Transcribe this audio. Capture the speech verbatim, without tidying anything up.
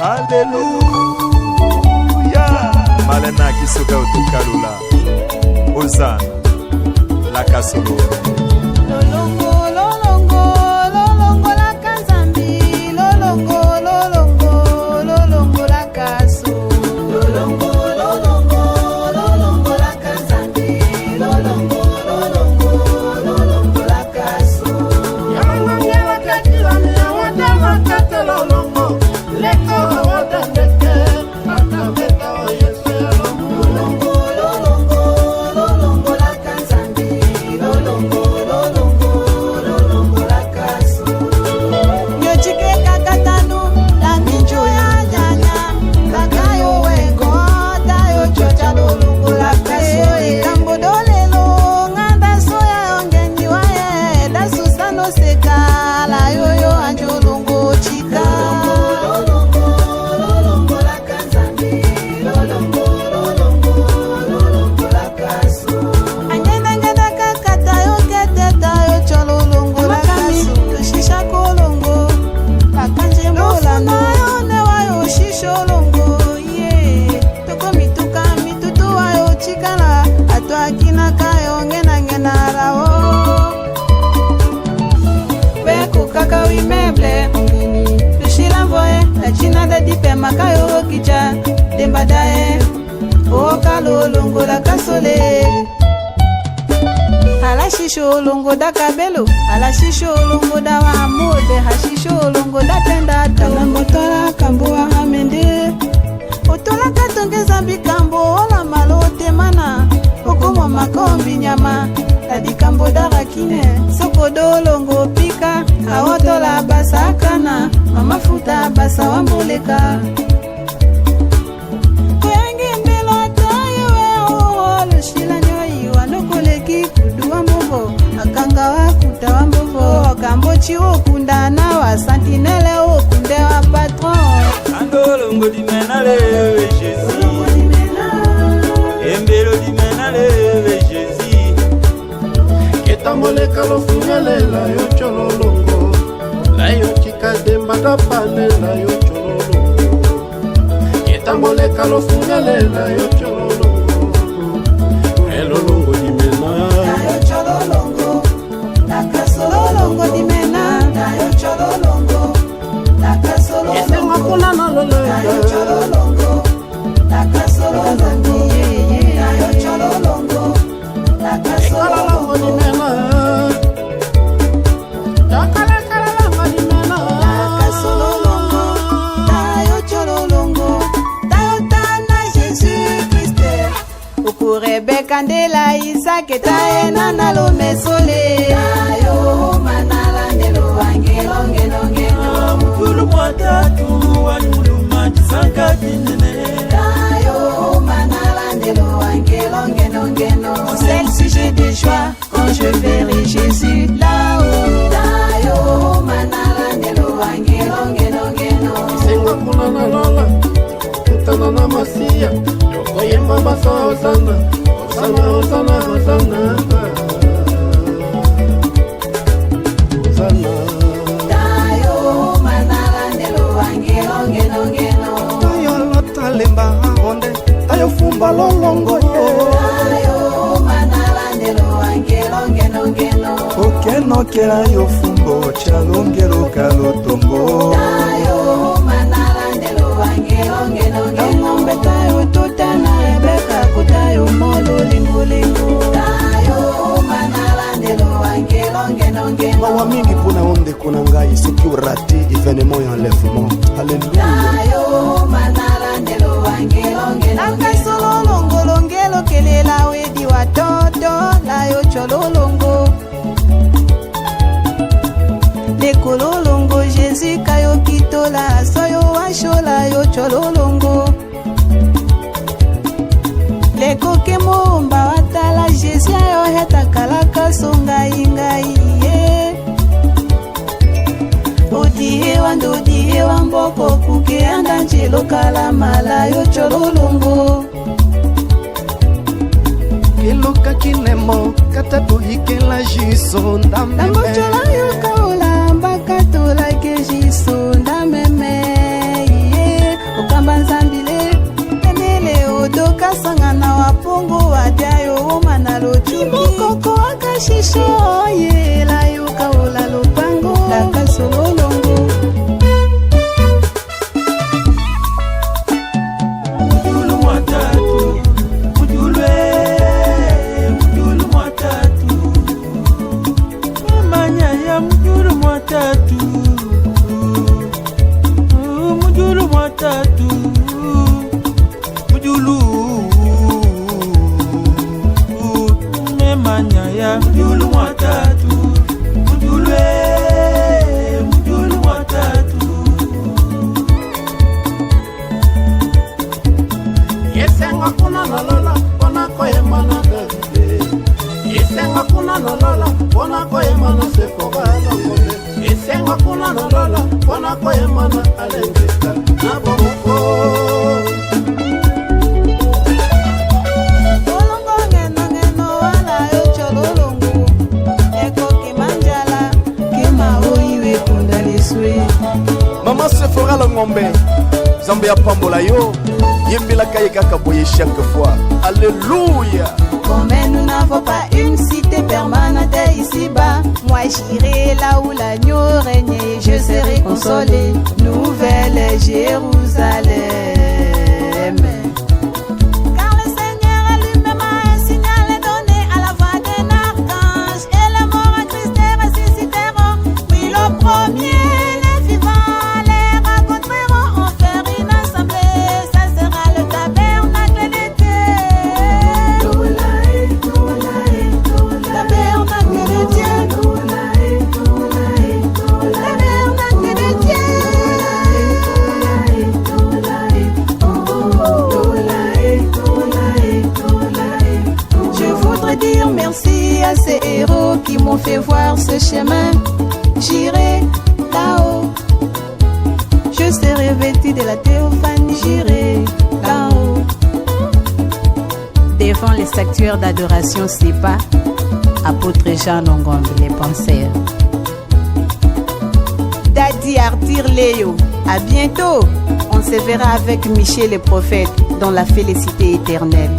Aleluya. Malena kisoka otukalula. Ozana. Lakasu. Lolongo, lolongo, lolongo laka Nzambi. Lolongo, lolongo, lolongo lakasu. Lolongo, lolongo, lolongo laka Nzambi. Lolongo, lolongo, lolongo lakasu. Angenda ngenda kaka ta yo kete ta yo tio lolongo lakasu. Tosisa kolongo. Bakanje mbola na yo ne wa yo sisa olongo. Ye. Toko mituka mitutu wa yo tikala. Atwa kina ka yo ngena ngena la o. Beko kaka wi meuble. Tusila mvoye. Atina da dipe maka yo kitia. Demba daye. Oka lolongo lakasu le. Ala sisa olongo da kabelo, ala sisa olongo da wa mode, ha sisa olongo da tenda tala mbotola kambo wa hamende. Otola katonge Nzambi kambo ola malo temana, okomo makombi nyama, tadi kambo da rakine, soko dolongo pika, aotola basa kana, mama futa basa wa mboleka. Kwengi mbelo atayi we oho, lusila nyoi wa nokoleki kudu wa mbovo, akanga wa kuta wa mbovo, kambo ti okundana wa sentinelle okunde wa patron. Ando longo dimena le Jésus. Embelo dimena le Jésus. Keta mboleka lofungele la yo tio lolongo. La yo tika demba da pane la yo tio lolongo. Keta mboleka lofungele la yo tio lolongo. E lolongo dimena. La yo tio lolongo. Lakasu lolongo dimena. La yo tio lolongo. Lakasu lolongo. Esengo kuna na lolongo. La yo tio lolongo. Ukurebeka ndela Isake taye nana lo mesole. Tayo manala ndelo angelo ngeno ngeno. Mukulu mwa tatu wali muluma tisanga tinene. Tayo manala ndelo angelo ngeno ngeno. C'est le sujet de joie quand je verrai Jésus là-haut. Tayo manala ndelo angelo ngeno ngeno. Senga kuna na lola. Ntana na Masiya, tokoyemba basa Hosana, Hosana, Hosana, Hosana. Hosana. Tayo manala ndelo angelo ngeno ngeno. Tayo lota lemba Aronde, tayo fumba lolongo ye. Tayo manala ndelo angelo ngeno ngeno. Okeno kela yo fumbo tia longelo ka lotombo. Tayo manala ndelo angelo ngeno ngeno. Ngombe tayo tuta na Rebeka kutayo molo lingu lingu. Tayo manala ndelo angelo ngeno ngeno. Mawa mingi pona onde kuna ngai soki orati evenement ya enlèvement. Alléluia. Tayo manala ndelo angelo ngeno ngeno. Lakasu lolongo longelo kelela wedi wa toto la yo tio lolongo. Leko lolongo Jésus ka yo kitola, soyo wa siola yo tio lolongo. Leko kemo mba wa tala Jésus ayo heta kalaka songa inga iye. Odihe wa ndo odihe wa mboko kuke anda njelo kala mala yo tio lolongo. Kiloka kinemo kata tohikela jiso ndameme. Ndambo tiola yo kaola mbaka tolake jiso ndameme. Iye. tatu, mujulu, me manyaya, mujulu mwa tatu, mujulu, eh, mujulu mwa tatu. Ye sengo kuna na lola, pona koyemba na Davide. Ye sengo kuna na lola, pona koyemba na Sefora Longombe. Ye sengo kuna na lola, pona koyemba na Alengeta na Bomoko. Olongo ngeno ngeno wala yo colo longo. Eko kimanjala. Kema oyo ekunda leswe. Mama Sefora Longombe, Nzambe apambola yo. Yembelaka ye kaka boye chaque fois. Alléluia. Comme nous n'avons pas une cité permanente ici-bas, moi j'irai là où l'agneau règne, je serai consolé. Nouvelle Jérusalem. Car le Seigneur lui-même a un signal donné à la voix d'un archange, et les morts en Christ ressusciteront. Oui, le premier, les vivants les rencontreront. On fera une assemblée, ça sera le tabernacle de Dieu. Tabernacle de Dieu. Tabernacle de Dieu. Je voudrais dire merci à ces héros qui m'ont fait voir ce chemin. J'irai là-haut. Je serai vêtu de la théophanie, j'irai là-haut. Devant le sanctuaire d'adoration Sepa, apôtre Jean Longombe, les penseurs. Daddy Arthur Leo, à bientôt. On se verra avec Michel le prophète dans la félicité éternelle.